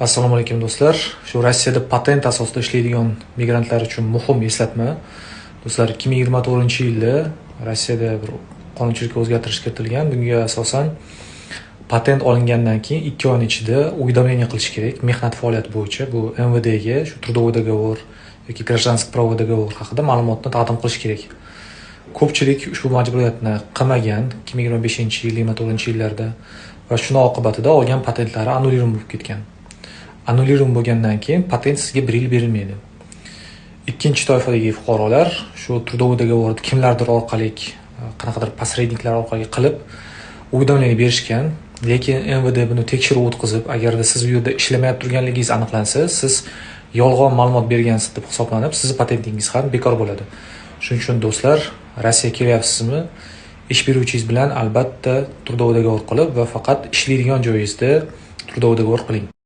Assalomu alaykum, do'stlar. Shu Rossiyada patent asosida ishlaydigan migrantlar uchun muhim eslatma. Do'stlar, 2024-yilda Rossiyada bir qonunchilikka o'zgartirish kiritilgan. Bunga asosan patent olingandan keyin 2 oyning ichida уведомление qilish kerak mehnat faoliyati bo'yicha. Bu МВД ga shu трудовой договор yoki гражданский правовой договор haqida ma'lumotni taqdim qilish kerak. Ko'pchilik ushbu majburiyatni qilmagan 2025-yil, 24-yillarda va shuni oqibatida olgan patentlari аннулирован bo'lib ketgan. Аннулирован bo'lgandan keyin patent sizga bir yil berilmaydi. Ikkinchi toifadagi fuqarolar shu трудовой договор ni kimlardir orqali, qanaqadir посредник lar orqali qilib уведомление berishgan, lekin МВД buni tekshiruv o'tkazib, agarda siz u yerda ishlamayap turganligingiz aniqlansa, siz yolg'on ma'lumot bergansiz deb hisoblanib, sizni patentingiz ham bekor bo'ladi. Shuning uchun, do'stlar, Rossiyaga kelyapsizmi, ish beruvchingiz bilan albatta трудовой договор qilib va faqat ishlaydigan joyingizda трудовой договор qiling.